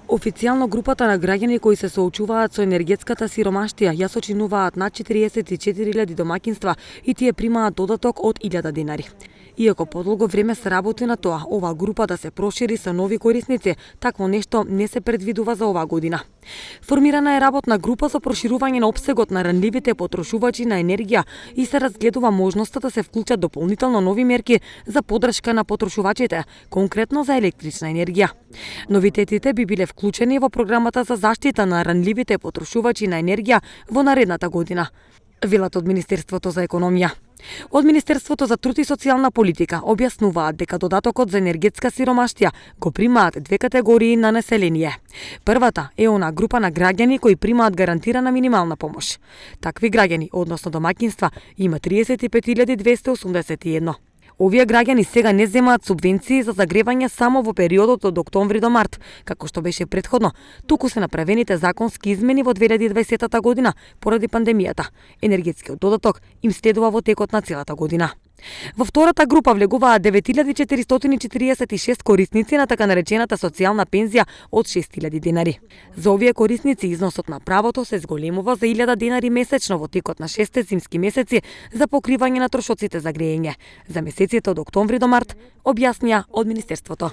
Официјално групата на граѓани кои се соочуваат со енергетската сиромаштија ја сочинуваат над 44.000 домаќинства и тие примаат додаток од 1.000 денари. Иако подолго време се работи на тоа, оваа група да се прошири со нови корисници, такво нешто не се предвидува за оваа година. Формирана е работна група за проширување на опсегот на ранливите потрошувачи на енергија и се разгледува можноста да се вклучат дополнително нови мерки за поддршка на потрошувачите, конкретно за електрична енергија. Новитетите би биле вклучени во програмата за заштита на ранливите потрошувачи на енергија во наредната година, велат од Министерството за економија. Од Министерството за труд и социјална политика објаснуваат дека додатокот за енергетска сиромаштија го примаат две категории на население. Првата е она група на граѓани кои примаат гарантирана минимална помош. Такви граѓани, односно домаќинства, има 35.281. Овие граѓани сега не земаат субвенции за загревање само во периодот од октомври до март, како што беше претходно, туку се направените законски измени во 2020 година поради пандемијата. Енергетскиот додаток им следува во текот на целата година. Во втората група влегуваат 9.446 корисници на така наречената социјална пензија од 6.000 денари. За овие корисници износот на правото се зголемува за 1.000 денари месечно во текот на 6 зимски месеци за покривање на трошоците за грејење. За месеците од октомври до март, објаснија од Министерството.